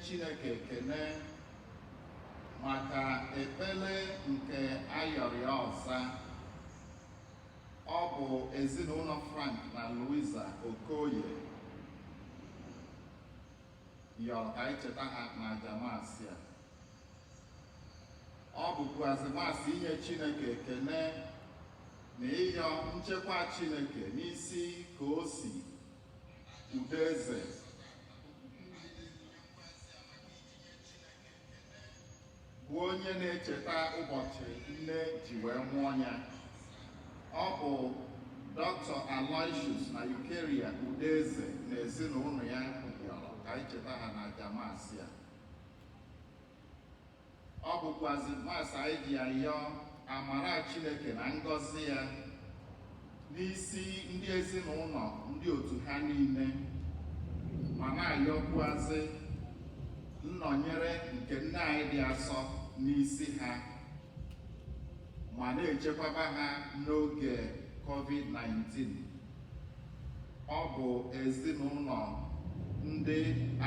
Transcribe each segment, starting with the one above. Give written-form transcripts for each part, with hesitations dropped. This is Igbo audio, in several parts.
Chineke ekene maka ekpele nke ayọrọ ọza. Ọ bụ ezinụlọ Frank na Louisa Okoye yọrọ ka anyị cheta ha na aja maasị a. Ọ bụkwazị maasị inye Chineke ekene na ịyọ nchekwa Chineke n'isi ka o si Udeze bụ onye na-echeta ụbọchị nne ji wee mụọ ya. Ọ bụ Dr. Aloysius na Eucharia Udeze na ezinụlọ ya yọrọ ka anyị cheta ha na aja maasị a. Ọ bụkwazị maasị anyị ji ayọ amara Chineke na ngọzi ya n'isi ndị ezinụlọ ndị otu ha niile, ma na-ayọkwazị nnọnyere nke nne anyị dị asọ n'isi ha, ma na-echekwaba ha n'oge COVID-19. Ọ bụ ezinụlọ ndị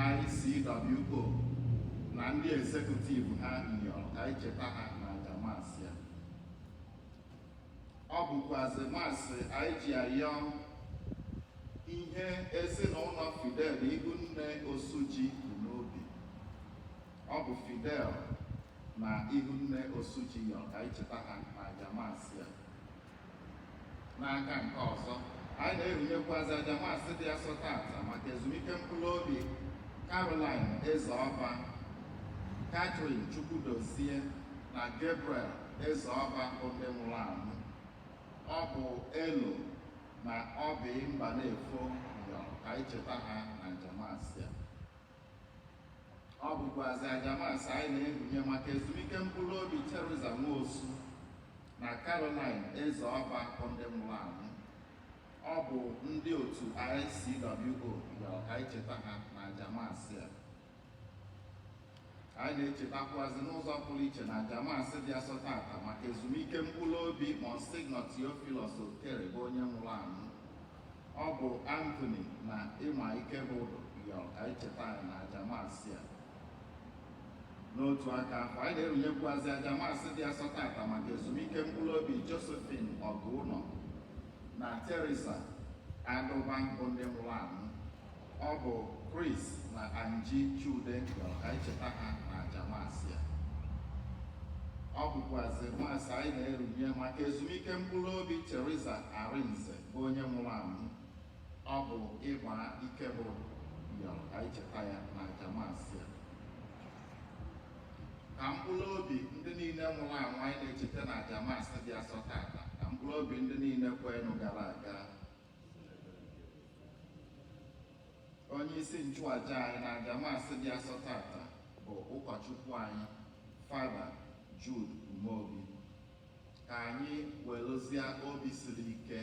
ICWO na ndị executive ha yọrọ ka anyị cheta ha na aja maasị a. Ọ bụkwazị maasị anyị ji ayọ ihe ezinụlọ Fidel Ihunne Osuji bụ n'obi. Ọ bụ Fidel na Ihunne Osuji yọrọ ka anyị cheta ha na aja maasị a. N'aka nke ọzọ, anyị na-ehunyekwazị aja maasị dị asọ tata maka ezumike mkpụrụ obi Caroline Ezeọba, Catherine Chukwudozie na Gabriel Ezeọba bụ ndị nwụrụ anwụ. Ọ bụ Elo na Obi Mbanefo yọrọ ka anyị cheta ha na aja maasị a. Ọ bụkwazị aja maasị anyị na-ehunye maka ezumike mkpụrụ obi Teresa Nwosu na Caroline Ezeọba bụ ndị nwụrụ anwụ. Ọ bụ ndị otu ICWO yọrọ ka anyị cheta ha na aja maasị a. Anyị na-echetakwazị n'ụzọ pụrụ iche na aja maasị dị asọ tata maka ezumike mkpụrụ obi Monsignor Theophilus Okere bụ onye nwụrụ anwụ. Ọ bụ Anthony na Ịma Ikebụdụ yọrọ ka anyị cheta ya na aja maasị a. N'otu aka ahụ, anyị na-erunyekwazị aja maasị dị asọ tata maka ezumike mkpụrụ obi Josephine Ọgụnọ na Teresa Adụba bụ ndị nwụrụ anwụ. Ọ bụ Chris na Angie Chude yọrọ ka anyị cheta ha na aja maasị a. Ọ bụkwazị maasị anyị na-erunye maka ezumike mkpụrụ obi Teresa Arinze bụ onye nwụrụ anwụ. Ọ bụ Ịgba Ikebụdụ yọrọ ka anyị cheta ya na aja maasị a. Ka mkpụrụ obi ndị niile nwụrụ anwụ anyị na-echeta na aja maasị dị asọ tata, ka mkpụrụ obi ndị niile kwenụ gara aga, onye isi nchụaja anyị na aja maasị dị asọ tata bụ ụkọchukwu anyị Fada Jude Umeobi. Ka anyị welụzie obi siri ike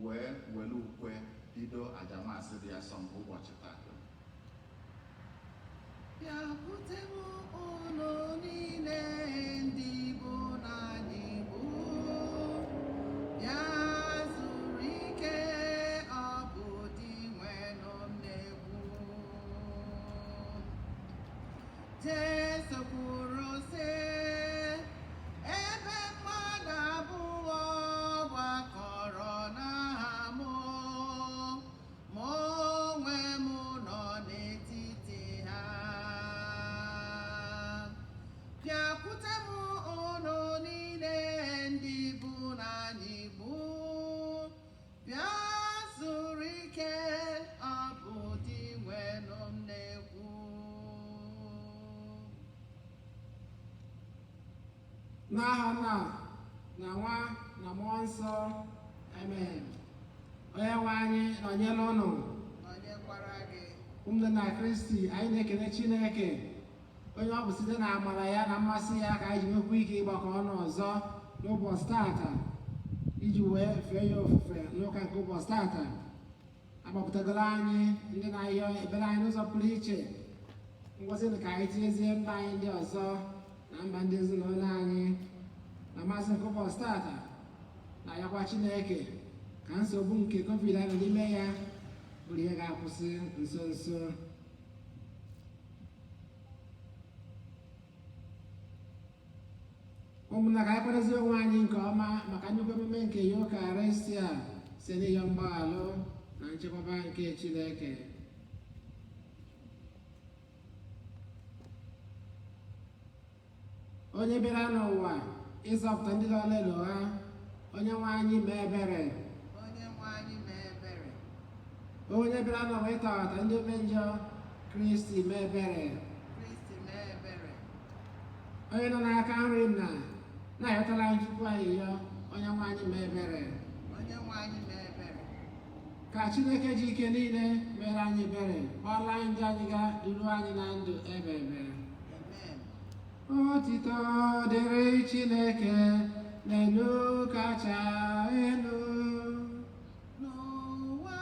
wee were ukwe bido aja maasị dị asọ nke ụbọchị tata. Bịakwute m unu niile ndị bụ na anyị bụ, bịa zuru ike, ọ bụ Dinwenụ m na-ekwu. Jesu kwuru sị, ebe mmadụ abụọ gbakọrọ n'aha m, mụ onwe m nọ n'etiti ha. Bịakwute m unu niile ndị bụ na anyị bụ, bịa zuru ike, ọ bụ Dinwenụ m na-ekwu. N'aha Nna na Nwa na Mmụọ Nsọ, amen. Onye nwe anyị nọnyere ụnụ. Nọnyekwara gị. Ụmụnne na Kristi, anyị na-ekele Chineke onye ọ bụ site na amara ya na mmasị ya ka anyị ji nwekwa ike ịgbakọ ọnụ ọzọ n'ụbọchị tata iji wee fee ya ofufe n'ụka nke ụbọchị tata. Agbapụtagoro anyị ndị na-ayọ ekpere anyị n'ụzọ pụrụ iche. Ngọzi ka anyị tinyezie mba anyị ndị ọzọ na mba ndị ezinụlọ anyị na mmasị nke ụbọchị tata, na-ayọkwa Chineke ka nsogbu nke COVID anyị nọ n'ime ya bụrụ ihe ga-akwụsị nso nso. Ụmụnna, ka anyị kwadozie onwe anyị nke ọma maka nnukwu emume nke Yukarịstịa site n'ịyọ mgbaghalụ na nchekwaba nke Chineke. Onye bịara n'ụwa ịzọpụta ndị dọla elu ha, onye nwe anyị mee ebere. Onye nwe anyị mee ebere. Onye bịara n'ụwa ịtọghata ndị ome njọ, Kristi mee ebere. Kristi mee ebere. Onye nọ n'aka nri nna na-ayọtara anyị Chukwu ayịyọ, onye nwe anyị mee ebere. Onye nwe anyị mee ebere. Ka Chineke ji ike niile mere anyị ebere, gbaghara anyị njọ anyị ga duru anyị na ndụ ebe ebe. Amen. Otito dịrị Chineke n'elu kacha elu. N'ụwa,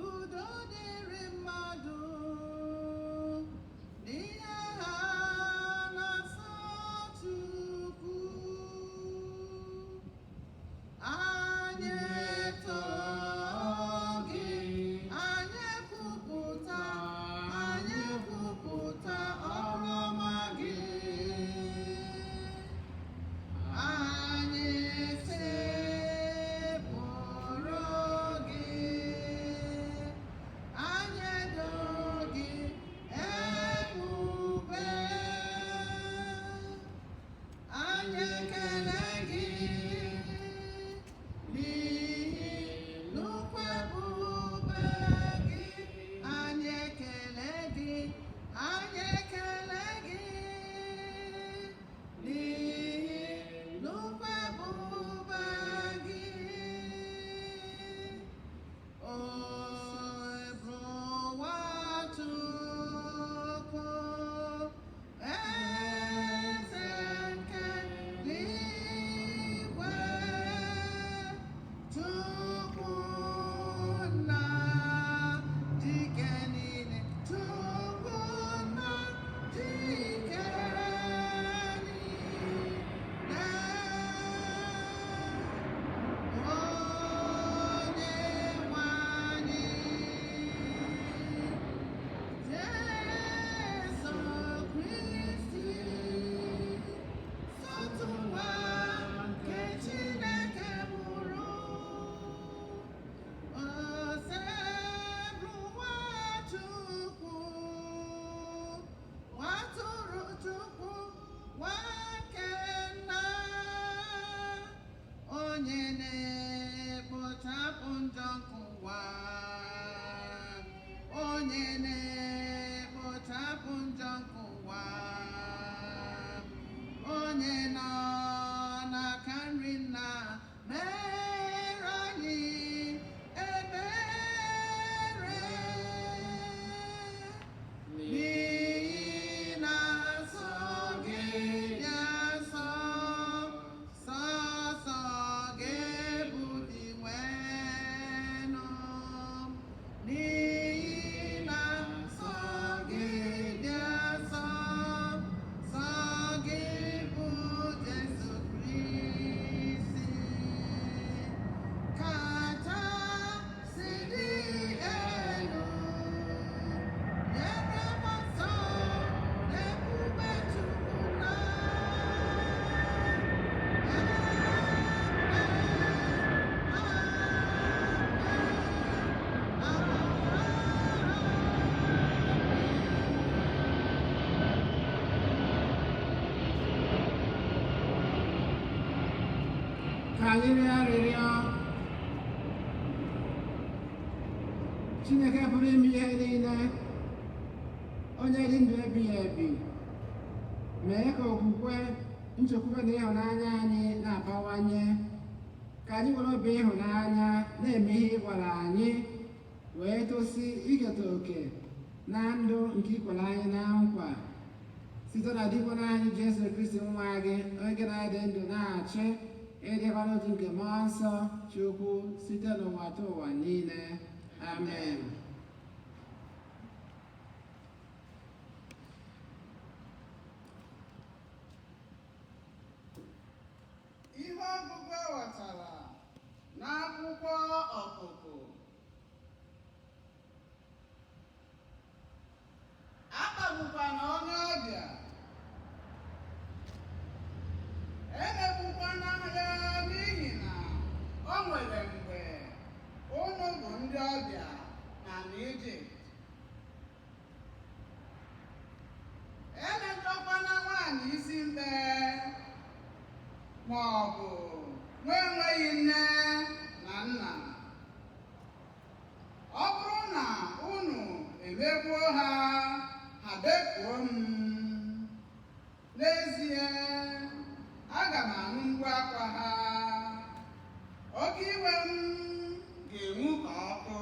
udo dịrị mmadụ, n'ihe ha na-asọ Chukwu. Anyị etoo gị, anyị ekwupụta ọrụ ọma gị. Anyị sekpụrụ gị, anyị edo gị ebube, anyị ekele gị n'ihi nnukwu ebube gị, anyị ekele gị, anyị ekele gị n'ihi nnukwu ebube gị. O ebruwa Chukwu, eze nke eluigwe, Chukwu nna dike niile, Chukwu nna dike niile. Onye nwe anyị, Jesu Kristi, sotu nwa nke Chineke mụrụ, Osebụrụwa Chukwu, Nwatụrụ Chukwu, nwa nke nna, onye na-ekpochapụ njọ nke ụwa, onye na-ekpochapụ njọ nke ụwa, onye nọ n'aka nri nna mere anyị ebere, n'ihi na nsọ gị dị nsọ, sọsọ gị bụ Dinwenụ, n'ihi na nsọ gị dị nsọ, sọ gị bụ Jesu Kristi, kachasị dị elu, nyere m nsọ n'ebube Chukwu nna. Ka anyị rịọ arịrịọ. Chineke pụrụ ime ihe niile, onye dị ndụ ebighị ebi, mee ka okwukwe, nchekwube na ịhụnanya anyị na-abawanye, ka anyị were obi ịhụnanya na-eme ihe ị gwara anyị, wee tosi iketa oke na ndụ nke ikwere anyị na nkwa, site na Dinwenụ anyị Jesu Kristi nwa gị, onye na-adị ndụ na-achị ịdịkwa n'otu nke Mmụọ Nsọ Chukwu, site n'ụwa ta ụwa niile. Amen. Ihe ọgụgụ e wetara n'akwụkwọ Ọpụpụ. Akpagbukwana onye ọbịa. bekuo m, n'ezie, aga m anụ mkpu akwa ha. Oke iwe m ga-enwu ka ọkụ.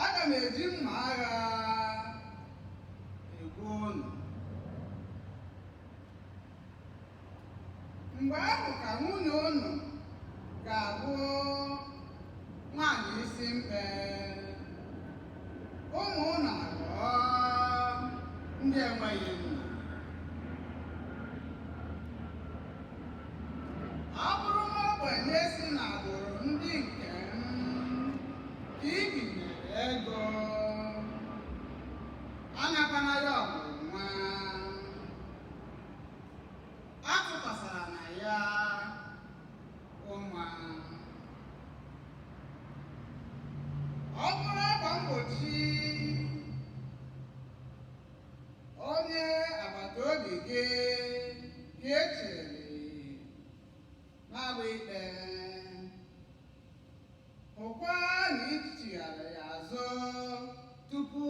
Aga m eji mma agha egbu unu. Mgbe ahụ ka nwunye unu ga-abụ nwaanyị isi mkpe, ụmụ unu aghọọ ndị enweghị nna. Ọ bụrụ nwa ogbenye si n'agbụrụ ndị nke m ka i binyere ego, anakwana ya ọmụrụ nwa, atụkwasara na ya ụma. Ọ bụrụ akwa mgbochi onye agbata obi gị ka echere na-agba ikpe, hụkwa na ichighara ya azụ tupu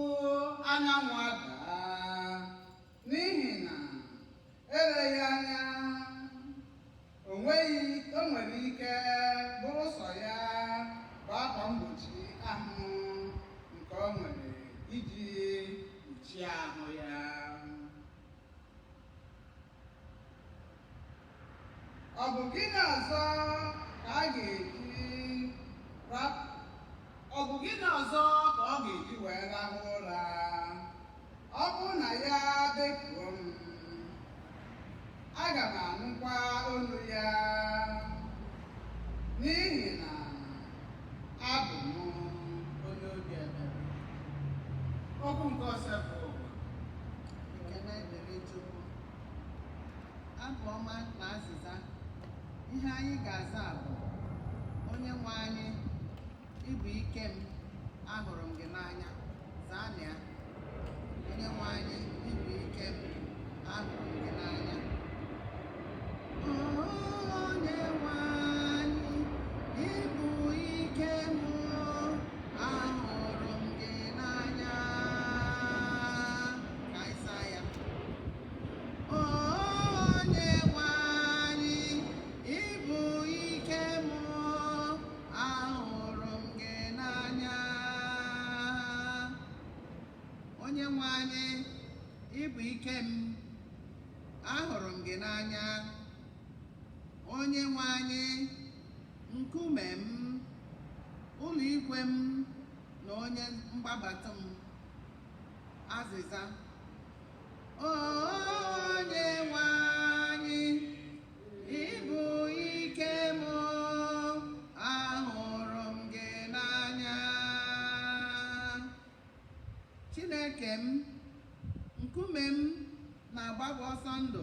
anyanwụ adaa, n'ihi na eleghị anya o nweghị o nwere ike bụrụ sọ ya bụ akwa mgbochi ahụ nke o nwere iji kpuchie ahụ ya. Ọ bụ gịnị ọzọ ka a ga-eji ọ bụ gịnị ọzọ ka ọ ga-eji wee rahụ ụra? Ọ bụrụ na ya bekuo m, aga m anụkwa olu ya, n'ihi na abụ m onye obi ebere. Okwu nke Osebụrụwa. Ekele dịrị Chukwu. Abụ ọma na azịza. Ihe anyị ga-aza bụ: Onye nwe anyị, ịbụ ike m, ahụrụ m gị n'anya. Zaa na ya. Onye nwe anyị, ịbụ ike m, ahụrụ m gị n'anya. Onye nwe anyị, ịbụ ike m, ahụrụ m gị n'anya. Ka anyị saa ya. Onye nwe anyị, ịbụ ike m, ahụrụ m gị n'anya. Onye nwe anyị, ịbụ ike m, ahụrụ m gị n'anya. Onye nwe anyị, nkume m, ụlọ ikwe m na onye mgbabata m. Azịza. Onye nwe anyị, ịbụ ike m, ahụrụ m gị n'anya. Chineke m, nkume m na-agbagba ọsọ ndụ,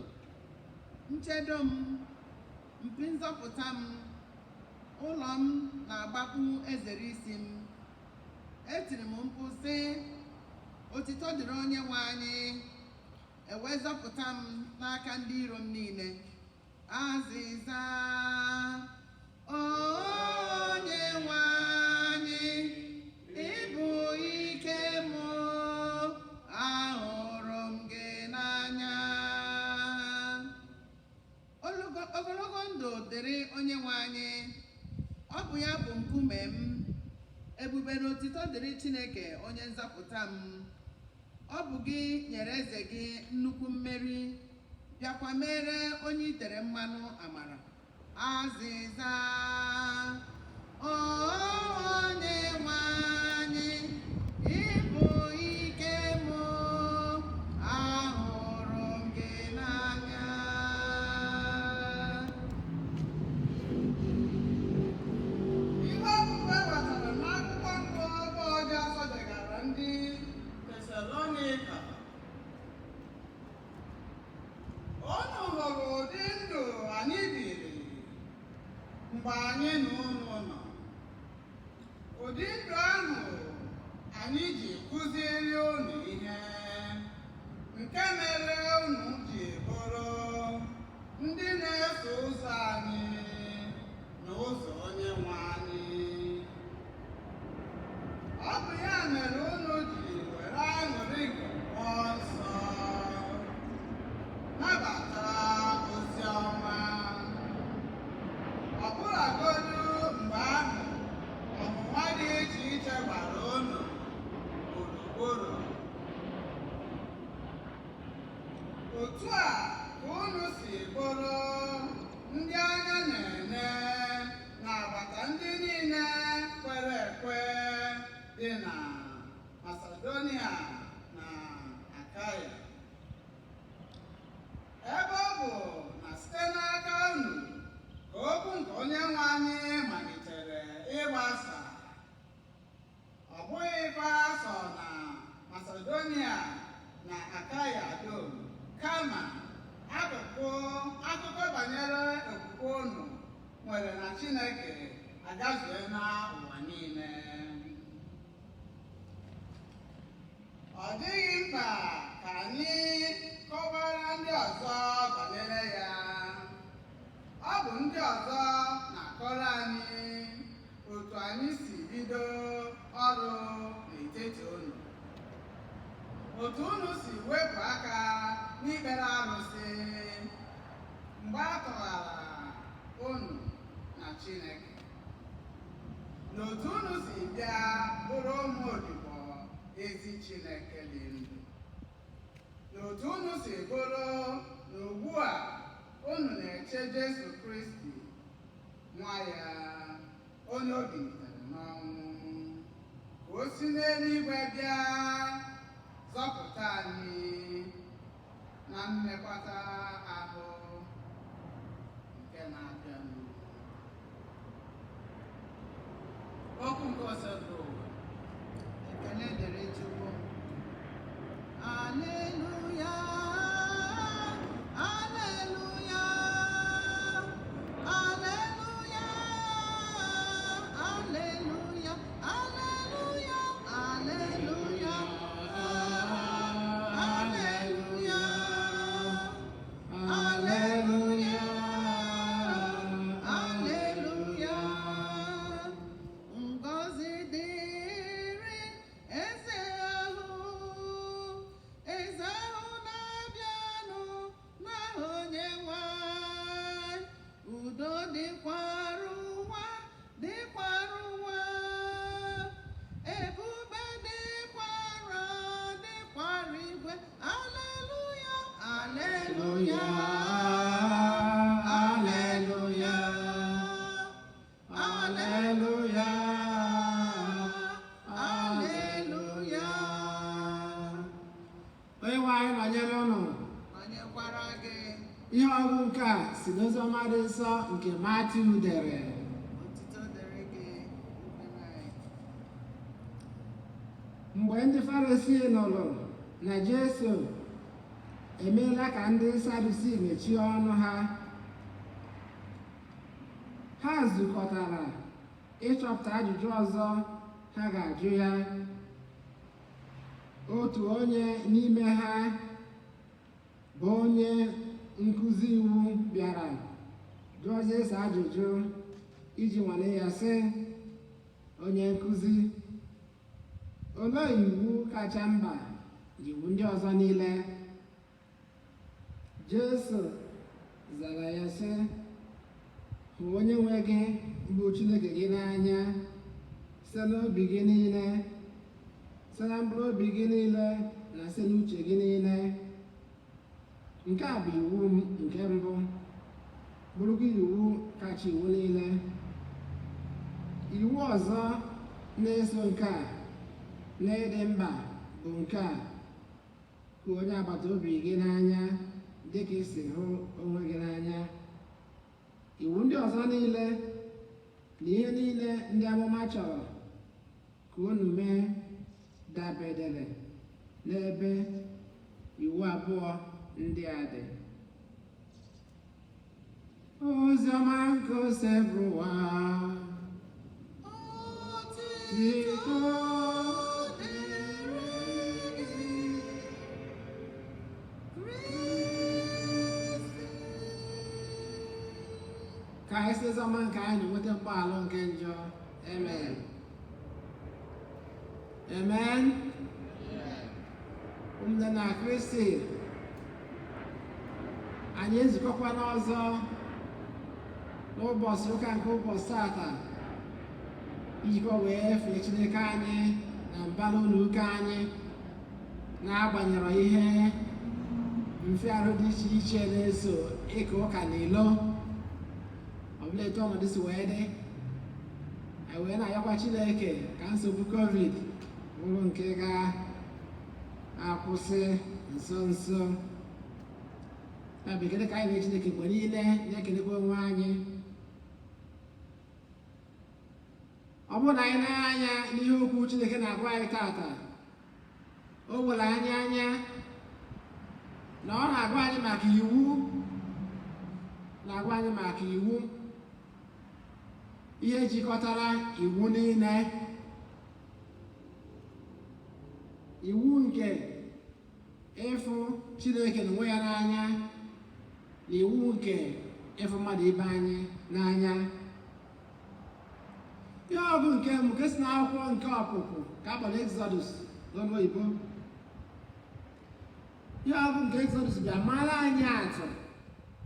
nchedo m, mpi nzọpụta m, ụlọ m na-agbakpu ezere isi m. Etiri m mkpu sị, "Otito dịrị onye nwe anyị," ewee zọpụta m n'aka ndị iro m niile. Azịza. Onye nwe anyị, ịbụ ike m, ahụrụ m gị n'anya. Ogologo ndụ dịrị onye nwe anyị. Ọ bụ ya bụ nkume m. Ebube na otito dịrị Chineke onye nzọpụta m. Ọ bụ gị nyere eze gị nnukwu mmeri, bịakwa mere onye itere mmanụ amara. Azịza. Onye nwe anyị, ịbụ ike m, ahụrụ m gị n'anya. Ihe ọgụgụ e wetara n'akwụkwọ mbụ Pọl dị asọ degara ndị Tesalonika. Unu hụrụ ụdị ndụ anyị biri mgbe anyị na unu nọ, ụdị ndụ ahụ anyị ji kụziere unu ihe, nke mere unu ji bụrụ ndị na-eso ụzọ anyị na ụzọ onye nwe anyị. Ọ bụ ya mere unu ji were aṅụrị nke Otu a ka unu si bụrụ ndị anya na-ene n'agbata ndị niile kwere ekwe dị na Masedonia na Akaya. Ebe ọ bụ na site n'aka unu ka okwu nke Onyenwe anyị malitere ịgbasa, ọ bụghịkwa sọ na Masedonia na Akaya dum, kama akụkụ akụkọ banyere okwukwe unu nwere na Chineke agazue n'ụwa niile. Ọ dịghị mkpa ka anyị kọwara ndị ọzọ banyere ya. Ọ bụ ndị ọzọ na-akọrọ anyị otu anyị si bido ọrụ n'etiti unu, otu unu si wepụ aka n'ikpere arụsị mgbe a tọghara unu na Chineke, na otu unu si bịa bụrụ ụmụ odibo ezi Chineke dị ndụ, na otu unu si bụrụ na ugbu a unu na-eche Jesu Kristi nwa ya, onye o bilitere n'ọnwụ, ka o si n'eluigwe bịa zọpụta anyị na mmekwata ahụ nke na-abịanụ. Okwu nke Osebụrụwa. Ekele dịrị Chukwu. Aleluya, aleluya, aleluya, aleluya, aleluya, aleluya, aleluya, aleluya, aleluya. Ngọzi dịrị eze ahụ, eze ahụ na-abịanụ n'aha Onyenwe anyị. Udo dịkwara ụwa, dịkwara ụwa, ebube dịkwara, dịkwara igwe. Aleluya, aleluya, Aleluya, aleluya, aleluya. Onye nwe anyị nọnyere unu. Nọnyekwara gị. Ihe ọgụgụ nke a si n'oziọma dị nsọ nke Matiu dere. Otuto dịrị gị, Onyenwe anyị. Mgbe ndị Farisii nụrụ na Jesu emeela ka ndị Sadusii mechie ọnụ ha, ha zukọtara ịchọpụta ajụjụ ọzọ ha ga-ajụ ya. Otu onye n'ime ha bụ onye nkụzi iwu bịara jụọ Jesu ajụjụ iji nwalee ya, sị, "Onye nkụzi, olee iwu kacha mba iwu ndị ọzọ niile?" Jesu zara ya sị, "Hụ onye nwe gị bụ Chineke gị n'anya site n'obi gị niile, site na mkpụrụ obi gị niile na site n'uche gị niile. Nke a bụ iwu m nke mbụ, bụrụkwa iwu kacha iwu niile. Iwu ọzọ na-eso nke a n'ịdị mkpa bụ nke a: hụ onye agbata obi gị n'anya dịka i si hụ onwe gị n'anya. Iwu ndị ọzọ niile na ihe niile ndị amụma chọrọ ka unu mee dabedere n'ebe iwu abụọ ndị a dị." Oziọma nke Osebụrụwa. Otuto dịrị gị, Kristi. Ka anyị site oziọma nke anyị na-enweta mgbaghalụ nke njọ. Amen. Amen. Ụmụnne na Kristi, anyị ezukọkwana ọzọ n'ụbọchị ụka nke ụbọchị tata ijikọ wee fee Chineke anyị na mbara ụlọ ụka anyị, na-agbanyere ihe Mfịarụ dị iche iche na-eso ịka ụka n'ilo ọbụla etu ọnọdụ si wee dị, anyị wee na-ayọkwa Chineke ka nsogbu COVID bụrụ nke ga-akwụsị nso nso. Ya bụ ekele ka anyị na Chineke mgbe niile, na-ekelekwa onwe anyị. Ọ bụrụ na anyị na-anya n'ihe okwu Chineke na-agwa anyị tata, o were anyị anya na ọ na-agwa anyị maka iwu, na-agwa anyị maka iwu, ihe jikọtara iwu niile, iwu nke ịfụ Chineke n'onwe ya n'anya na iwu nke ịfụ mmadụ ibe anyị n'anya. Ihe ọgụ nke mbụ nke si n'akwụkwọ nke Ọpụpụ ka a kpọrọ Exodus n'ọnụ oyibo. Ihe ọgụ nke Exodus bịa mara anyị atụ,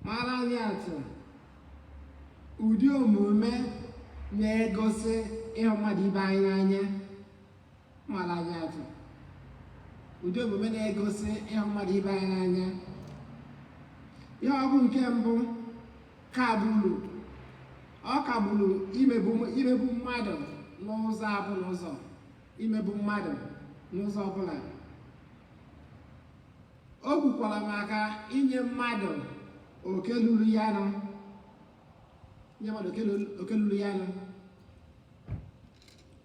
mara anyị atụ ụdị omume na-egosi ịhụ mmadụ ibe anyị n'anya. Mara anyị atụ ụdị omume na-egosi ịhụ mmadụ ibe anyị n'anya. Ihe ọgụ nke mbụ kagburu, ọ kagburu imegbu mmadụ n'ụzọ abụla, ụzọ imegbu mmadụ n'ụzọ ọbụla. O kwukwara maka inye mmadụ oke luru ya nụ, inye mmadụ oke luru ya nụ.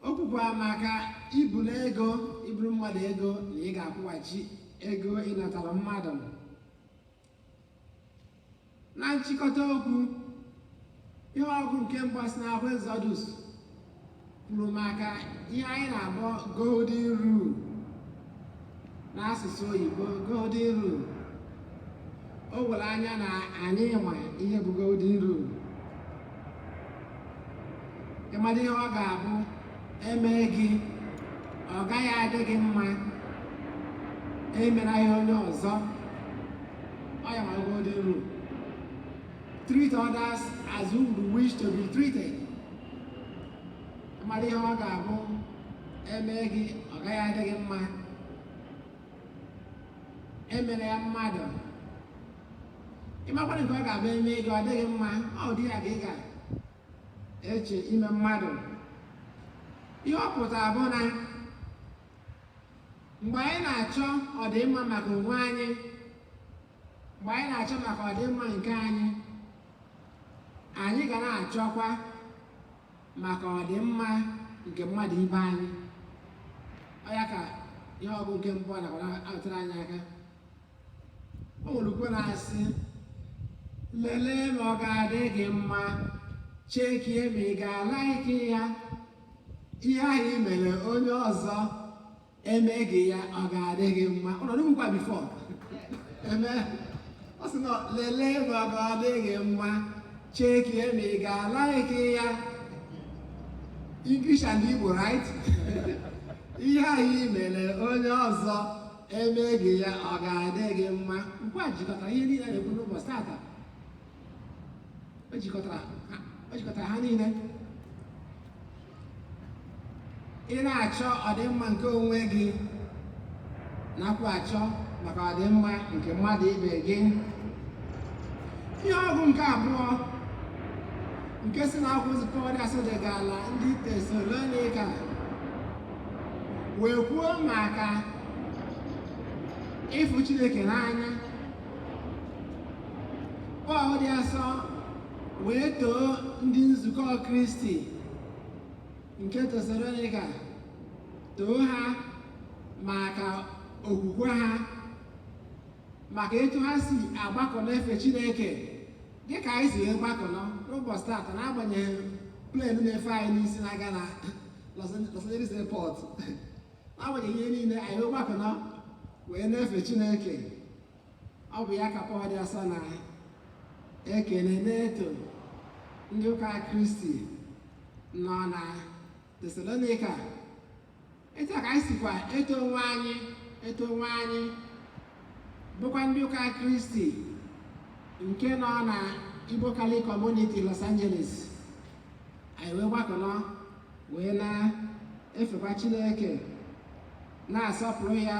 O kwukwara maka iburu ego, iburu mmadụ ego na ị ga-akwụghachi ego ị natara mmadụ. Na nchịkọta okwu, ihe ọgụ nke mbụ si n'akwụkwọ Exodus kwuru maka ihe anyị na-akpọ golden rule n'asụsụ oyibo. Golden rule, o were anya na anyị ma ihe bụ golden rule. Ịmara ihe ọ ga-abụ eme gị, ọ gaghị adị gị mma, emere ya onye ọzọ. Ọ ya ma golden rule: treat others as you would wish to be treated. Ịmara ihe ọ ga-abụ eme gị, ọ gaghị adị gị mma, emere ya mmadụ. Ịmakwana nke ọ ga-abụ eme gị, ọ dịghị mma, ọ dị ya ka ị ga-eche ime mmadụ. Ihe ọ pụtara bụ na mgbe anyị na-achọ ọdịmma maka onwe anyị, mgbe anyị na-achọ maka ọdịmma nke anyị, anyị ga na-achọkwa maka ọdịmma nke mmadụ ibe anyị. Ọ ya ka ihe ọgụ nke mbụ a nakwa na-atụrụ anyị aka. O nwere ukwe na-asị, lelee ma ọ ga-adị gị mma, chekie ma ị ga-alaiki ya, ihe ahụ i mere onye ọzọ emeghị ya, ọ ga-adị gị mma. Ụlọ nkwa before eme, ọ sị na lelee ma ọ ga-adị gị mma, chekie ma ị ga-alaiki ya. English and Igbo, right? Ihe ahụ i mere onye ọzọ emeghị ya, ọ ga-adị gị mma. Nkwa jikọtara ihe niile a na-ekwu n'ụbọchị tata. O jikọtara ha niile. Ị na-achọ ọdịmma nke onwe gị, nakwa achọ maka ọdịmma nke mmadụ ibe gị. Ihe ọgụ nke abụọ nke si na akwụkwọ ozi Pọl dị asọ degala ndị Tesalonika wee kwuo maka ịfụ Chineke n'anya. Pọl dị asọ wee too ndị nzukọ Kristi nke Tesalonika, too ha maka okwukwe ha, maka etu ha si agbakọ n'efe Chineke, dịka anyị si wee gbakọ n'ụbọchị taata, n'agbanyeghị plane na-efe anyị n'isi na-aga na Los Angeles Airport. N'agbanyeghị ihe niile, anyị wee gbakọ wee na-efe Chineke. Ọ bụ ya ka Pọl dị asọ na ekele na-eto ndị ụka Kristi nọ na Tesalonika. Etu a ka anyị sikwa eto onwe anyị, eto onwe anyị bụkwa ndị ụka Kristi nke nọ na Igbo Catholic Community Los Angeles. Anyị wee gbakọnọ wee na-efekwa Chineke, na-asọpụrụ ya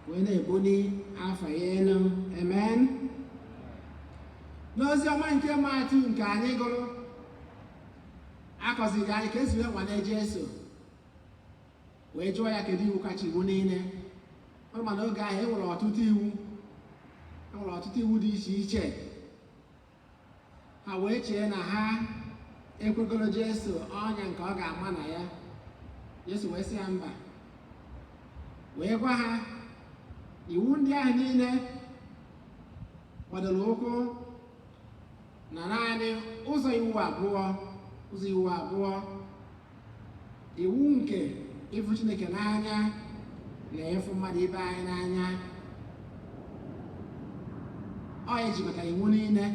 Wee na-ebuli afa ya elu. Amen. N'ozi ọma nke Matiu nke anyị gụrụ, akọziri anyị ka esi wee nwalee Jesu, wee jụọ ya kedu iwu kacha iwu niile. Ọ ma na oge ahụ e nwere ọtụtụ iwu, e nwere ọtụtụ iwu dị iche iche. Ha wee chee na ha ekwegoro Jesu ọnya nke ọ ga-ama na ya. Jesu wee sị ya mba, wee gwa ha iwu ndị ahụ niile gbadoro ụkwụ na naanị ụzọ iwu abụọ, ụzọ iwu abụọ: iwu nke ịfụ Chineke n'anya na ịfụ mmadụ ibe anyị n'anya. Ọ ya jikọtara iwu niile.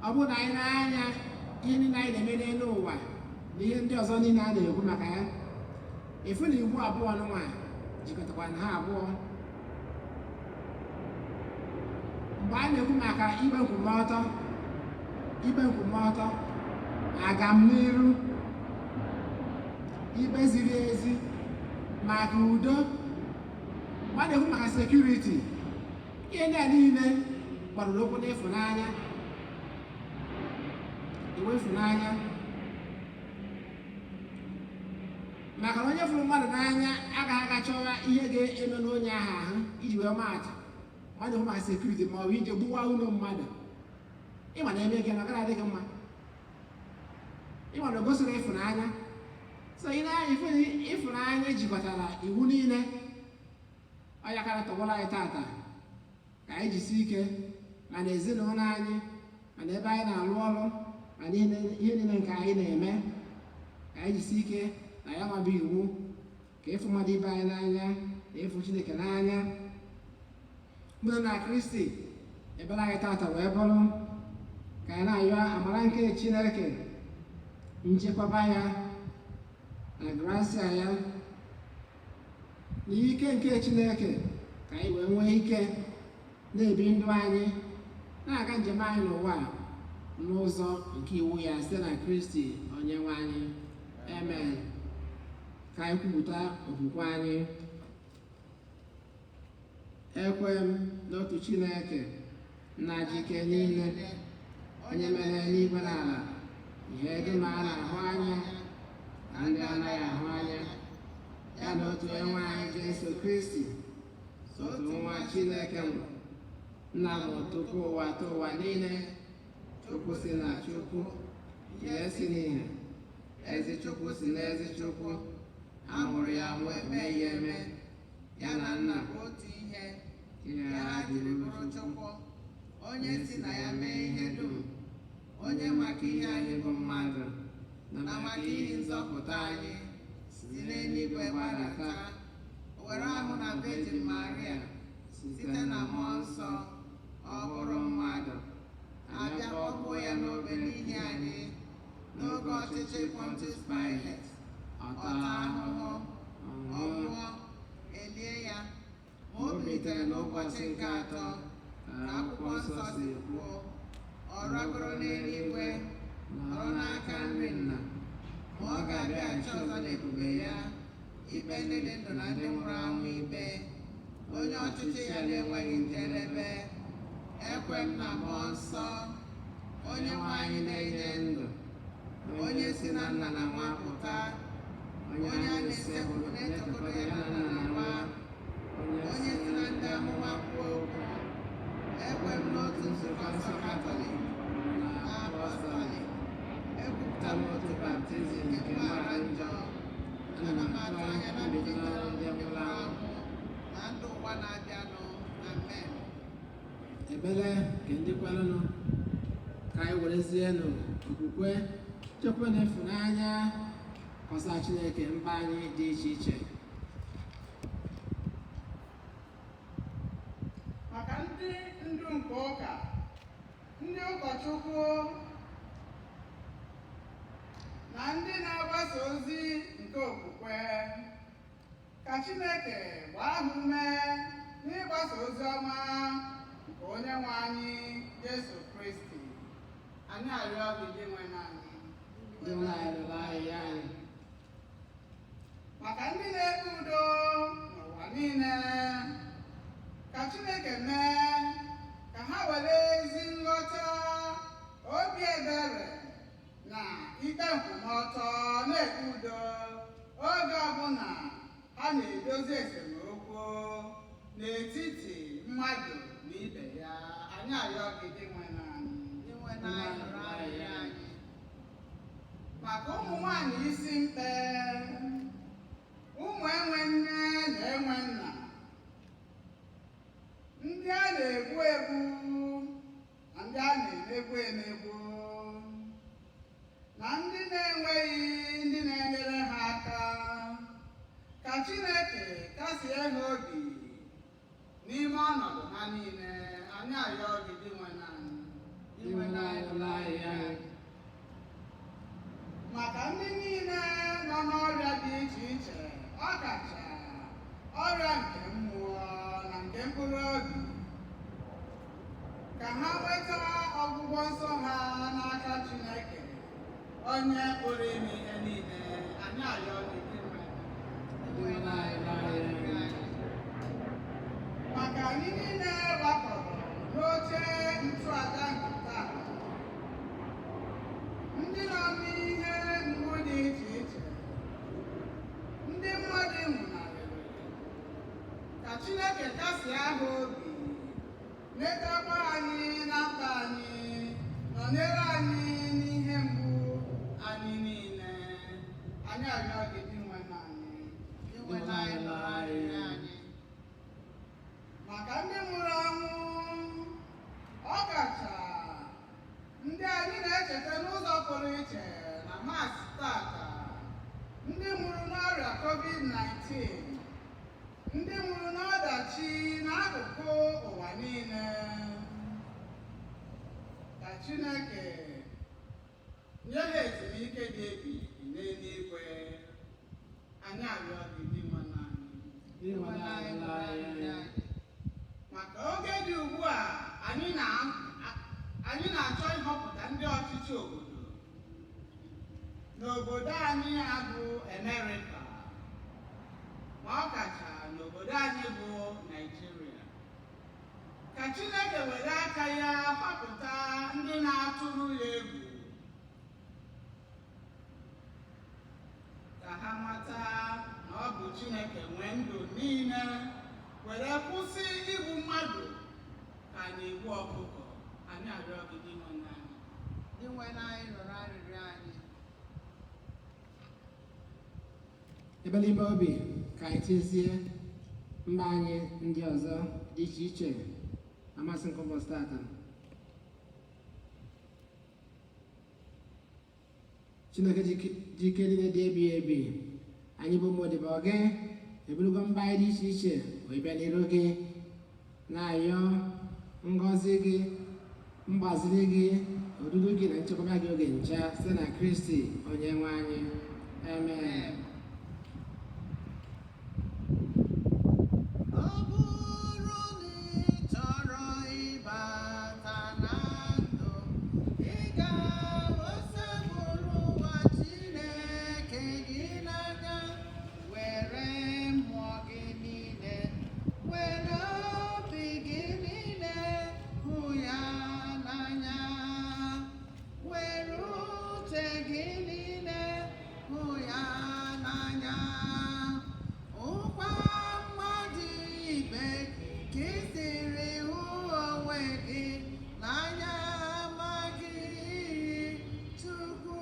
Ọ bụrụ na anyị na-anya ihe niile anyị na-eme n'elu ụwa na ihe ndị ọzọ niile a na-ekwu maka ya, ịfụ na iwu abụọ nụnwa jikọtakwa na ha abụọ. Mgbe a na-ekwu maka ikpe nkwụmọtọ, ikpe nkwụmọtọ, agamniru, ikpe ziri ezi, maka udo, mgbe a na-ekwu maka security, ihe ndị a niile gbadoro ụkwụ n'ịfụnanya, iwu ịfụnanya. Maka na onye fụrụ mmadụ n'anya agaghị aga chọwa ihe ga-eme n'onye ahụ ahụ. Iji wee maa atụ, mmadụ hụ maka security ma ọ bụ ije gbuwa ụlọ mmadụ, ịma na eme gị na ọ gaghị adị gị mma, ịma na o gosiri ịfụnanya. So ị na-anya ife ịfụnanya jikọtara iwu niile. Ọ ya kara tọgbọrọ anyị tata ka anyị jisi ike ma na ezinụlọ anyị, ma na ebe anyị na-alụ ọrụ, ma na ihe niile nke anyị na-eme, ka anyị jisi ike na ya nwabụ iwu ka ịfụ mmadụ ibe anyị n'anya na ịfụ Chineke n'anya. Mụ na Kristi, ebere anyị tata wee bụrụ ka anyị na-ayọ amara nke Chineke, nchekwaba ya na grasia ya na ike nke Chineke, ka anyị wee nwee ike na-ebi ndụ anyị, na-aga njem anyị n'ụwa n'ụzọ nke iwu ya, site na Kristi onye nwe anyị. Amen. Ka anyị kwupụta okwukwe anyị. Ekwe m n'otu Chineke, nna ji ike niile, onye mere eluigwe na ala, ihe dum a na-ahụ anya na ndị anaghị ahụ anya, ya na otu onye anyị Jesu Kristi, otu nwa Chineke mụrụ, nna mụ tupu ụwa tụ ụwa niile, Chukwu si na Chukwu, ihe si n'ihe, ezi Chukwu si n'ezi Chukwu, a mụrụ ya nwa emeghị eme, ya na nna bụ otu ihe, ihe ya ha ha jiri jiri bụrụ bụrụ Chukwu, Chukwu, onye si na ya mee ihe dum, onye maka ihe anyị bụ mmadụ na na maka ihe nzọpụta anyị si n'eluigwe gbadata, o were ahụ na Virgin Maria, site na Mmụọ Nsọ, ọ bụrụ mmadụ, abịa kpọgbuo ya n'obe n'ihi anyị, n'oge ọchịchị Pontius Pilate, ọ ọ taa taa ahụhụ, ọ ahụhụ, nwụọ, elie ya, ma o bilitere n'ụbọchị nke atọ, ka akwụkwọ nsọ si kwuo, ọ rọgoro n'eluigwe, nọrọ n'aka nri nna, ma ọ ga-abịaghachi ọzọ n'ebube ya, ikpe ndị dị ndụ na ndị nwụrụ anwụ ikpe, onye ọchịchị ya na-enweghị njedebe. Ekwe m na Mmụọ Nsọ, onye nwe anyị na-enye ndụ, onye si na nna na nwa pụta, onye a na-esekpuru na-etokọrọ ya na nna na nwa, onye si na ndị amụma kwuo okwu. Ekwe m n'otu nzukọ nsọ Katọlik na apọstọlik. Ekwupụta m otu baptizim nke mgbaghara njọ. Ana m atụ anya na mbilite n'ọnwụ ndị nwụrụ anwụ na ndụ ụwa na-abịanụ. Amen. Ekpere nke ndị kwerenụ. Ka anyị werezienụ okwukwe, chekwa na ịfụnanya kọsa Chineke mba anyị dị iche iche. Maka ndị ndu nke ụka, ndị ụkọchukwu na ndị na-agbasa ozi nke okwukwe, ka Chineke gbaa ha ume n'ịgbasa ozi ọma nke onye nwe anyị Jesu Kristi. Anyị arịọ gị, Dinwenụ anyị. Ndị nwe anyị, rịọrọ anyị ya anyị. Maka ndị na-ekpe udo n'ụwa. niile. Ka Chineke mee ka ha were ezi nghọta, obi ebere na ikpe nkwụmọtọ na-ekpe udo oge ọbụla ha na-edozi esemokwu n'etiti mmadụ na ibe ya. Anyị arịọ gị, Dinwenụ anyị. Dinwenụ anyị, nụrụ arịrịọ anyị. Maka ụmụ nwanyị isi mkpe, ụmụ enwe nne na enwe nna, ndị a na-egbu egbu na ndị a na-emegbu emegbu, na ndị na-enweghị ndị na-enyere ha aka, ka Chineke kasie ha obi n'ime ọnọdụ ha niile. Anyị arịọ gị, Dinwenụ anyị. Dinwenụ anyị, nụrụ arịrịọ anyị. Maka ndị niile nọ n'ọrịa dị iche iche, ọkacha ọrịa nke mmụọ na nke mkpụrụ obi, ka ha nweta ọgwụgwọ nsọ ha n'aka Chineke onye pụrụ ime ihe niile. Anyị arịọ gị, Dinwenụ. Dinwenụ anyị, nụrụ arịrịọ anyị. Maka anyị niile gbakọrọ n'oche nchụaja nke taa, ndị nọ n'ihe mgbu dị iche iche, ndị mmadụ nwụnarịrị, ka Chineke kasie ha obi, letakwa anyị na mkpa anyị, nọnyere anyị n'ihe mgbu anyị niile. Anyị arịọ gị, Dinwenụ anyị. Dinwenụ anyị, nụrụ arịrịọ anyị. Maka ndị nwụrụ anwụ, ọ kacha ndị anyị na-echeta n'ụzọ pụrụ iche na Mass tata, ndị nwụrụ n'ọrịa COVID-19, ndị nwụrụ n'ọdachi n'akụkụ ụwa niile, ka Chineke nye ha ezumike dị ebighị ebi n'eluigwe. Anyị arịọ gị, Dinwenụ anyị. Dinwenụ anyị, nụrụ arịrịọ anyị. Maka oge dị ugbu a anyị na-achọ ịhọpụta ndị ọchịchị obodo n'obodo anyị a bụ Amerịka, ma ọ kacha n'obodo anyị bụ Naịjirịa, ka Chineke were aka ya họpụta ndị na-atụrụ ya egwu, ka ha mata na ọ bụ Chineke nwee ndụ niile, were kwụsị igbu mmadụ ka a na-egbu ọkụkọ. Anyị arịọ gị, Dinwenụ anyị. Dinwenụ anyị, nụrụ arịrịọ anyị. Ebe n'ime obi ka anyị tinyezie mba anyị ndị ọzọ dị iche iche na Mass nke ụbọchị tata. Chineke ji ike niile dị ebighị ebi, anyị bụ ụmụ odibo gị eburugo mba anyị dị iche iche wee bịa n'iru gị, na-ayọ ngọzi gị, mgbaziri gị, odudu gị na nchekwaba gị oge ncha, site na Kristi onye nwe anyị. Amen. Ọ bụrụ na ị chọrọ ịbata na ndụ, ị ga-osebụrụ ụwa Chineke gị n'anya, were mmụọ gị niile, were obi gị niile hụ ya n'anya, were uche gị niile hụ ya n'anya. Ụkwa mmadụ ibe ka ị siri hụ onwe gị n'anya amaghị Chukwu.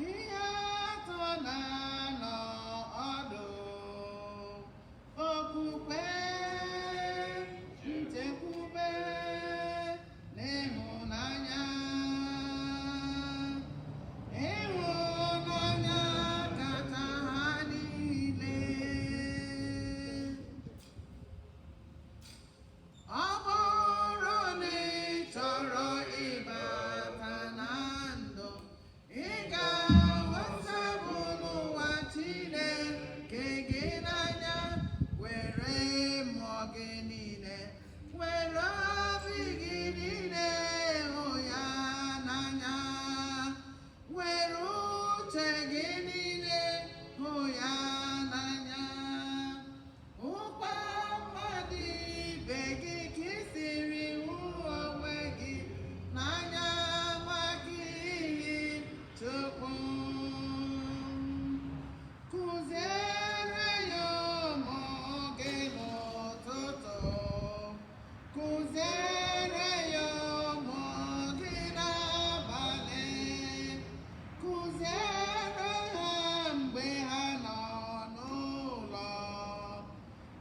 Ihe atọ na-anọ ọdụ: okwukwe, nchekwube na ịhụnanya. Ịhụnanya kacha ha niile. Ọ bụrụ na ị chọrọ ịbata na ndụ, ị ga-aghọtabụ n'ụwa Chineke gị n'anya, were mmụọ gị niile, were obi gị niile hụ ya n'anya, were uche gị niile hụ ya n'anya.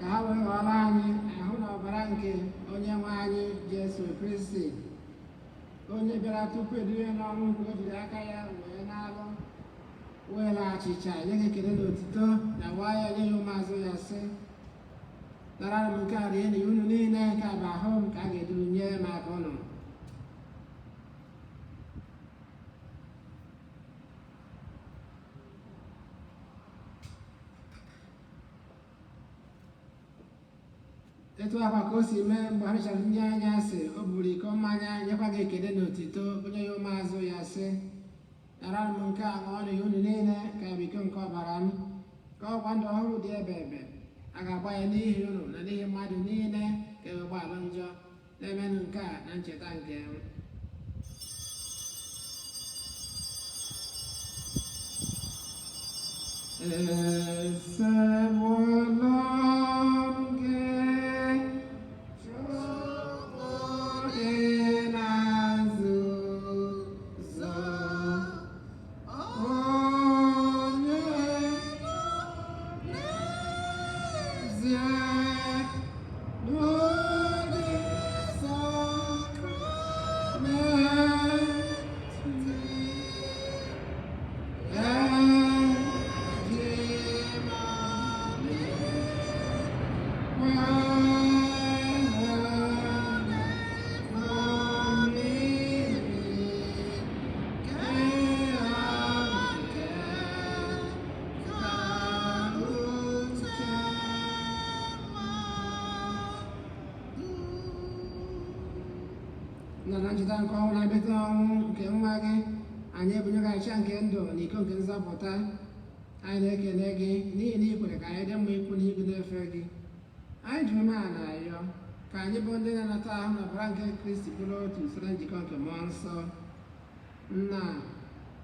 Ka ha wee ghọrọ anyị ahụ na ọbara nke onye nwe anyị Jesu Kristi, onye bịara tupu eduru ya n'ọnwụ nke o jiri aka ya wee na-alụ, were achịcha nye gị ekele na otuto na waa ya nye ya ụmụazụ ya, sị: "Nara m nke a, rie na unu niile. Nke a bụ ahụ m ka a ga-eduru nye maka unu." Etu akwa ka o si mee mgbe ha richara nri anyasị, o buru iko mmanya, nyekwa gị ekele na otito, onye ya ụmụazụ ya, sị: "Nara m nke a, ṅụọ ya unu niile. Ka bụ iko nke ọbara m, ka ọgba ndụ ọhụrụ dị ebe ebe. A ga-agba ya n'ihi unu na n'ihi mmadụ niile ka e wee gbaghara njọ. Na-emenụ nke a na ncheta nke m." Esewolo m gị, Chukwu dị na nzuzo, onye n'ezie n'oge sakramenti eji m na na ncheta nke ọnwụ na mbilite ọnwụ nke nwa gị, anyị ebunye gị achịcha nke ndụ na iko nke nzọpụta. Anyị na-ekele gị n'ihi na ị kwere ka anyị dị mma ikwu n'ihu na-efe gị. Anyị ji umeala arịọ ka anyị bụ ndị na-anata ahụ na ọbara nke Kristi bụrụ otu site na njikọ nke Mmụọ Nsọ. Nna,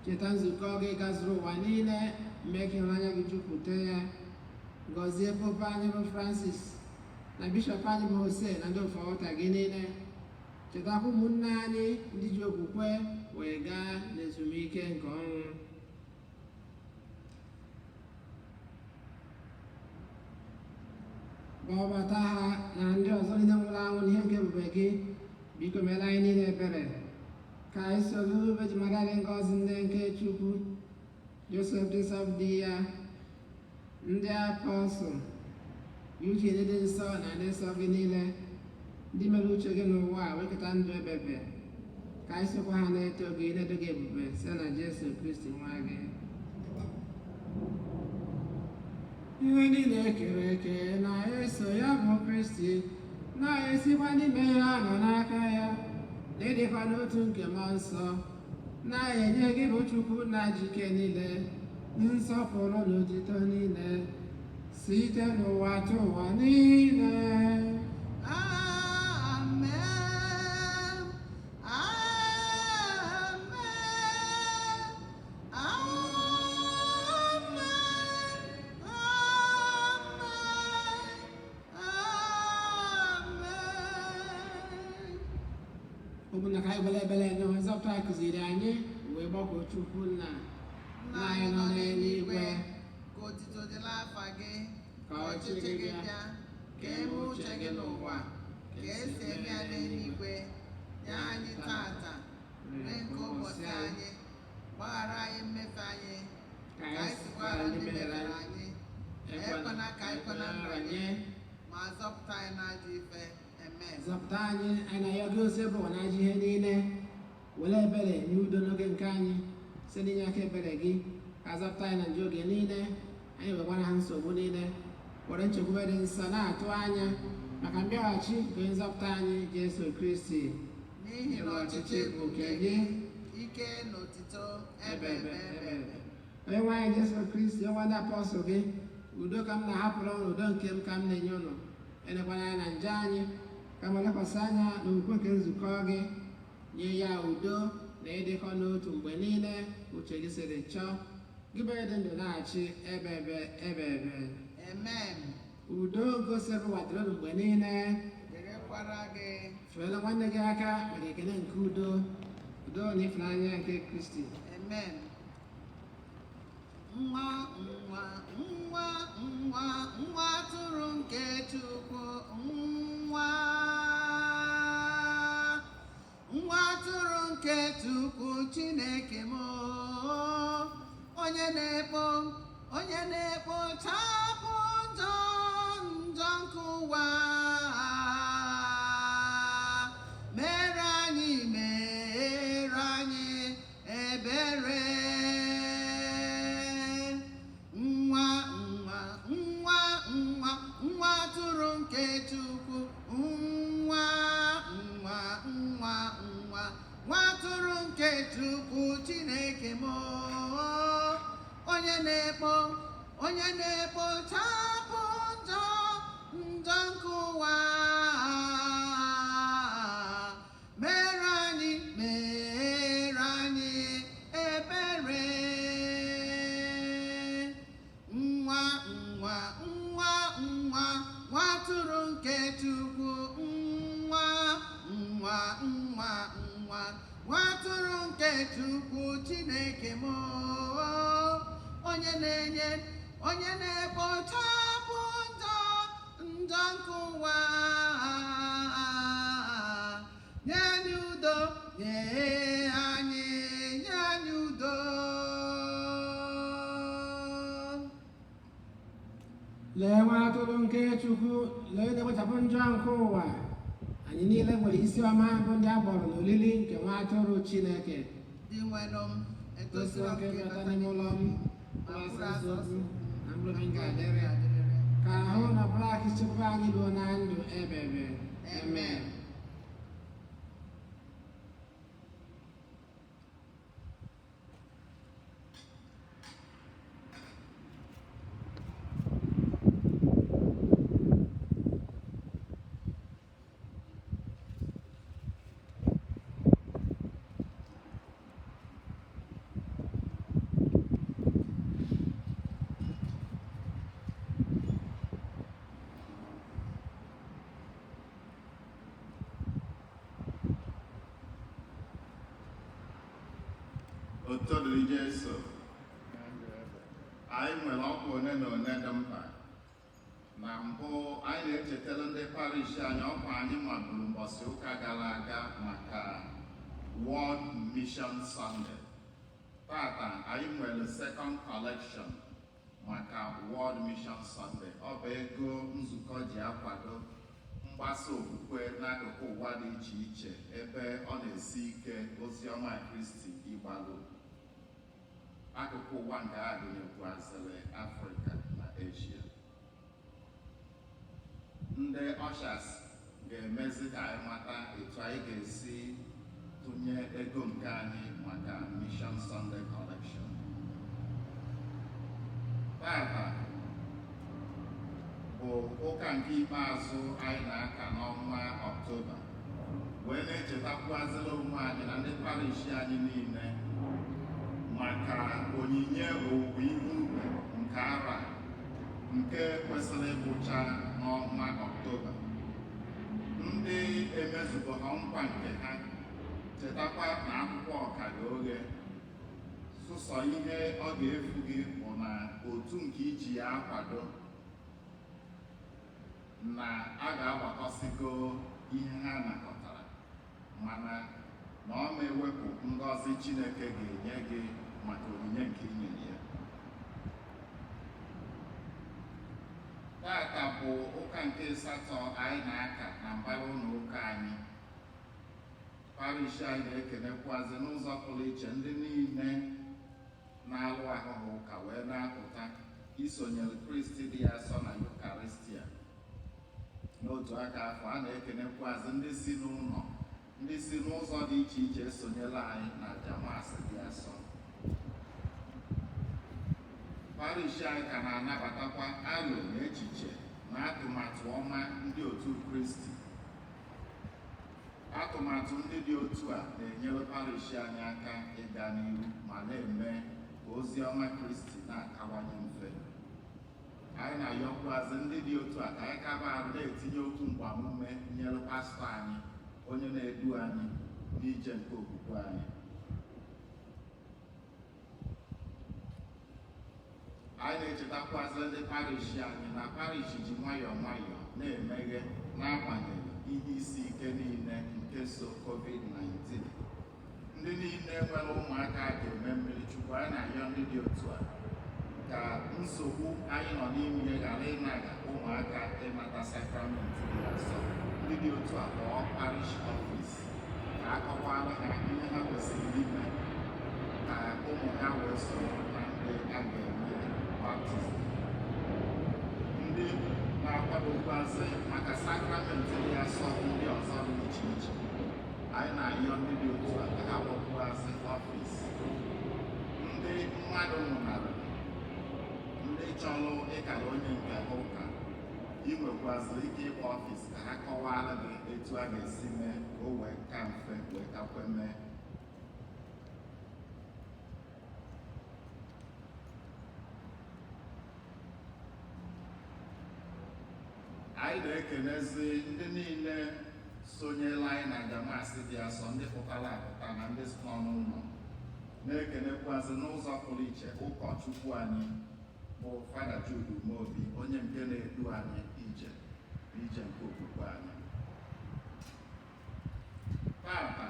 cheta nzukọ gị gazuru ụwa niile, mee ka ịhụnanya gị jupụta ya. Gọzie Pope anyị bụ Francis na bishọp anyị bụ Jose na ndị ofe ọta gị niile. Chetakwa ụmụnne anyị ndị ji okwukwe wee gaa n'ezumike nke ọnwụ. Kpọbata ha na ndị ọzọ niile nwụrụ anwụ n'ihe nke ebube gị. Biko mere anyị niile ebere, ka anyị soro Virgin Maria dị ngọzi, nne nke Chukwu, Joseph dị nsọ di ya, ndị apọstụl, Eugene dị nsọ na ndị nsọ gị niile, ndị mere uche gị n'ụwa a wekọta ndụ ebebe, ka anyị sokwa ha na-eto gị, na-edo gị ebube site na Jesu Kristi nwa gị. Ihe niile ekere eke na-eso ya bụ Kristi, na-esikwa n'ime ya nọ n'aka ya, n'ịdịkwa n'otu nke Mmụọ Nsọ, na-enye gị bụ Chukwu na jike niile nsọpụrụ na otito niile site n'ụwa tụ ụwa niile. Amen. Amen. Amen. Amen. Ụmụnna, ka anyị gbere ebere na nzọpụta kụziri anyị wee gbakọọ Chukwu nna. Nna anyị nọ n'eluigwe, ka otito dịrị afa gị, ka ọchịchị gị bịa, ka eme uche gị n'ụwa ka esi eme ya n'eluigwe. Nye anyị tata nri nke ụbọchị anyị. Gbaghara anyị mmefu anyị ka ka anyị anyị sikwara sikwara ndị ndị mehiere mehiere anyị. anyị. Ekwena ka anyị kwe na nranye, ma zọpụta anyị n'ajọ ife. Amen. Zọpụta anyị, anyị na-ayọ gị, Osebụrụwa na ajọ ihe niile. Were ebere nye udo n'oge nke anyị. Site n'inye aka ebere gị, ka zọpụta anyị na njọ oge niile, anyị wekwara ha nsogbu niile, were nchekwube dị nsọ na-atụ anya maka mbịaghachi nke onye nzọpụta anyị Jesu Kristi. N'ihi na ọchịchị bụ nke gị, ike na otito ebe ebe ebe ebe. Onye nwe anyị Jesu Kristi, onye ndị apọstụl gị, "Udo ka m na-ahapụrụ ụnụ, udo nke m ka m na-enye ụnụ," elekwana anya na njọ anyị, kama lekwasị anya n'okwukwe nke nzukọ gị, nye ya udo na ịdịkọ n'otu mgbe niile uche gị siri chọọ, gị bụ onye dị ndụ na-achị ebe ebe ebe ebe. Amen. Udo gosiri ụwa dịrị unu mgbe niile. Dịrịkwara gị. Feela nwanne gị aka maka ekele nke udo, udo na ịfụnanya nke Kristi. Amen. Nwa, nwa, nwa, nwa, nwa atụrụ nke. Chineke m, onye na-ekpo, onye na-ekpochapụ njọ njọ nke ụwa, mere anyị, mere anyị ebere. Nwa, nwa, nwa, nwa, nwa atụrụ nke Chukwu, nwa, nwa, nwa, nwa, nwa atụrụ nke Chukwu Chineke m, onye na-ekpo, onye na-ekpochapụ njọ njọ nke ụwa, mere anyị, mere anyị ebere. Nwa, nwa, nwa, nwa, nwa atụrụ nke Chukwu, nwa, nwa, nwa, nwa, nwa atụrụ nke Chukwu Chineke m, onye na-enye, onye na-ekpochapụ njọ njọ nke ụwa, nye anyị udo, nye anyị, nye anyị udo. Lee nwa atụrụ nke Chukwu, lee na-ekpochapụ njọ nke ụwa. Anyị niile nwere isi ọma bụ ndị a kpọrọ n'olili nke nwa atụrụ Chineke. Dinwenụ m, Etosiri etosiri oke m ka ịbata ịbata n'ime ụlọ m, ma ma mkpụrụ asọ asọ okwu na mkpụrụ obi nke ga-adịrị. adịrịrị. Ka ahụ na ọbara chekwaba anyị ruo na ndụ ebebe. Amen. Otuto dịrị Jesu. Anyị nwere ọkwa one na one dị mkpa. Na mbụ, anyị na-echetara ndị parish anyị ọkwa anyị maburu mbọsị ụka gara aga maka World Mission Sunday. Tata anyị nwere second collection maka World Mission Sunday. Ọ bụ ego nzukọ ji akwado mgbasa okwukwe n'akụkụ ụwa dị iche iche ebe ọ na-esi ike ozi ọma Kristi ịgbalụ. Akụkụ ụwa nke a gụnyekwazịrị Afrịka na Asia. Ndị ushers ga-emezi ka anyị mata etu anyị ga-esi tụnye ego nke anyị maka Mission Sunday Collection. Tata bụ ụka nke ikpeazụ anyị na-aka n'ọnwa Ọktoba, wee na-echetakwazịla onwe anyị na ndị parish anyị niile maka onyinye owuwe ihe ubi nke ara nke kwesịrị ịgwụcha n'ọnwa Ọktoba. Ndị emezugo ha nkwa nke ha, chetakwa na akwụkwọ ọka gị oghe. Sụsọ ihe ọ ga-efu gị bụ na otu nke iji ya akwado na a ga-agbakọsịgo ihe ha nakọtara, mana na ọ ma ewepụ ngọzi Chineke ga-enye gị maka onyinye nke i nyere ya. Tata bụ ụka nke asatọ anyị na-aka na mbara ụlọ ụka anyị. Parish anyị na-ekenekwazị n'ụzọ pụrụ iche ndị niile na-alụ ahụhụ ụka wee na-apụta isonyere Kristi dị ya asọ na Yukaristia. N'otu aka afọ a na-ekenekwazị ndị si n'ụlọ, ndị si n'ụzọ dị iche iche esonyela anyị na aja Maasị dị asọ. Parish anyị ka na-anabatakwa alo na echiche na atụmatụ ọma ndị otu Kristi. Atụmatụ ndị dị otu a na-enyere parish anyị aka ịga n'ihu ma na-eme ka ozi ọma Kristi na-akawanye mfe. Anyị na-ayọkwazị ndị dị otu a ka anyị kaba arụ na-etinye okwu mgbamume nyere pastọ anyị, onye na-edu anyị n'ije nke okwukwe anyị. Anyị na-echetakwazị ndị parish anyị na parish ji nwayọọ nwayọọ na-emeghe n'agbanyeghị ihe isi ike niile nke so COVID-19. Ndị niile nwere ụmụaka ga-eme mmiri Chukwu, anyị na-ayọ ndị dị otu a ka nsogbu anyị nọ n'ime ghara ịnaga ụmụaka ịnata sakramenti dị asọ. Ndị dị otu a kpọọ parish office ka a kọwara ha ihe ha kwesịrị ime ka ụmụ ha wee soro na ndị a ga-eme baptizim. Ndị na-akwadokwazị maka sakramenti dị asọ ndị ọzọ dị iche iche, anyị na-ayọ ndị dị otu a ka ha kpọkwuazị office. Ndị mmadụ nwụnarịrị, ndị chọrọ ịkara onye nke ha ụka, ị nwekwazịrị ike ịkpọ office ka ha kọwara gị etu a ga-esi mee ka o wee ka mfe wee kakwe mee. Anyị na-ekenezi ndị niile sonyela anyị na aja Mass dị asọ, ndị pụtara apụta na ndị nọ n'ụlọ, na-ekenekwazị n'ụzọ pụrụ iche ụkọchukwu anyị bụ Fada Jude Umeobi, onye nke na-edu anyị ije n'ije nke okwukwe anyị. Tata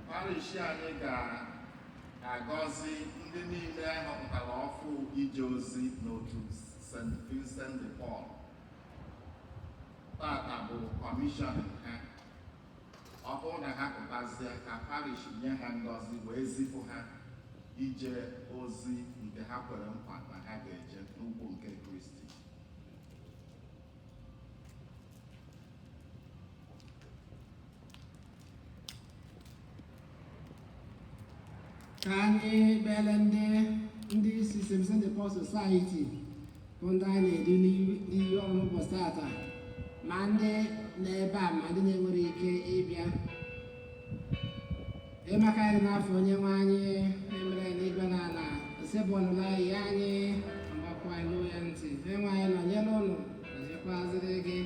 parish anyị ga-agọzi ndị niile ahọpụtara ọfụ ije ozi n'otu St. Vincent de Paul. Tata bụ commission ha. Ọ bụrụ na ha pụtazie, ka parish nye ha ngọzi wee zipụ ha ije ozi nke ha kwere nkwa na ha ga-eje n'ugwu nke Kristi. Ka anyị kpere ndị isi St. Vincent de Paul Society, bụ ndị anyị na-edu n'iyi ọrụ n'ụbọchị tata, ma ndị n'ebe a ma ndị na-enwere ike ịbịa. Ịmaka anyị n'afọ onye nwe anyị emere n'igwe na ala osebụọlụla ihe anyị mgbakwa ilu ya ntị. Onye anyị nọnyere ụnụ, nọnyekwazịrị gị.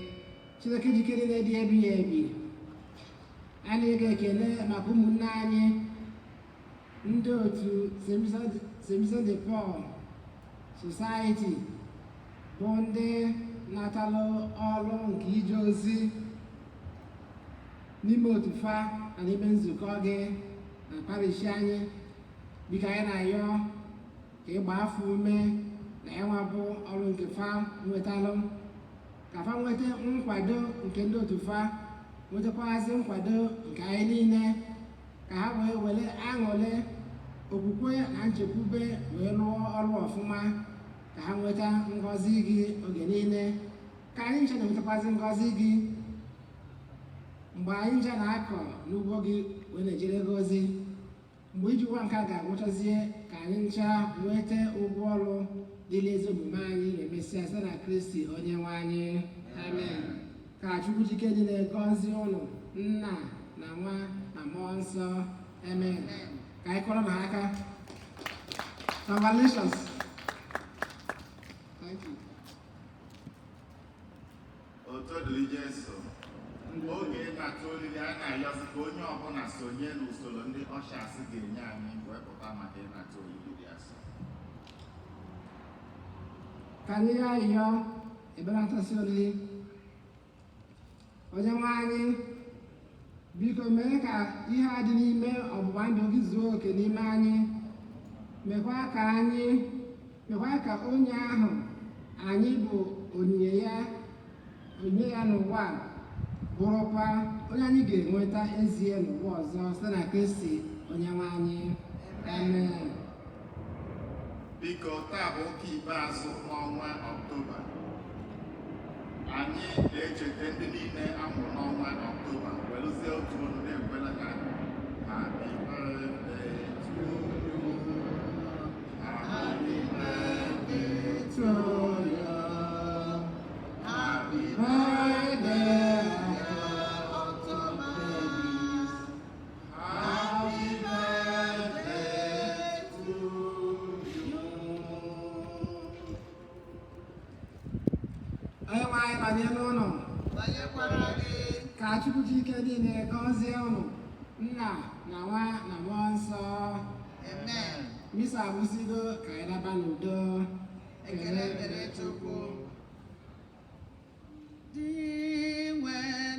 Chineke jikere na-edi ebighị ebi, anyị ga-ekele maka ụmụnne anyị ndị otu St. Vincent de Paul Society, bụ ndị natalụ ọrụ nke ije ozi n'ime otu fa na n'ime nzukọ gị na parish anyị. Biko, anyị na-ayọ ka ịgba afọ ume na ịnwa bụ ọrụ nke fa nwetalụ, ka fa nweta nkwado nke ndị otu fa, nwetakwazị nkwado nke anyị niile, ka ha wee were aṅụrị, okwukwe na nchekwube wee rụọ ọrụ ọfụma, ka ha nweta ngọzi gị oge niile, ka anyị nche na-enwetakwazị ngọzi gị mgbe anyị nche na-akọ n'ugbo gị wee na-ejere gị ozi. Mgbe iji ụwa nke a ga-agwụchazie, ka anyị ncha nweta ụgwọ ọrụ dịrị ezi omume anyị na emesịa, site na Kristi onye nwe anyị. Amen. Ka Chukwu jike dị na-egọzi ụnụ, Nna na Nwa na Mmụọ Nsọ. Amen. Ka anyị kọrọ na ha aka. Congratulations. Thank you. Otu dịrị Jesu. Oge ịnata olili, a na-ayọzi ka onye ọbụla sonye n'usoro ndị ushers ga-enye anyị wee pụta maka ịnata olili dị asọ. Ka anyị ayọ ebelatasị olili. Onye nwe anyị, biko mee ka ihe a dị n'ime ọgbụgba ndụ gị zuo oke n'ime anyị. Mekwa ka onye ahụ anyị bụ onyinye ya n'ụwa a, bụrụkwa onye anyị ga-enweta ezie n'ụwa ọzọ, site na Kristi onye nwe anyị. Amen. Biko, taa bụ ụka ikpeazụ n'ọnwa Ọktoba. Anyị na-echeta ndị niile amụrụ n'ọnwa Ọktoba, welụzie otu olu na-ekwela ha: Happy birthday to you. Happy birthday to you. Happy birthday, October. Babies. Happy birthday to you. Onye nwe anyị nọnyere ụnụ. Nọnyekwara gị. Ka Chukwu ji ike niile gọzie ụnụ, Nna na Nwa na Mmụọ Nsọ. Amen. Misa agwụsịgo, ka anyị laba n'udo. Ekele dịrị Chukwu.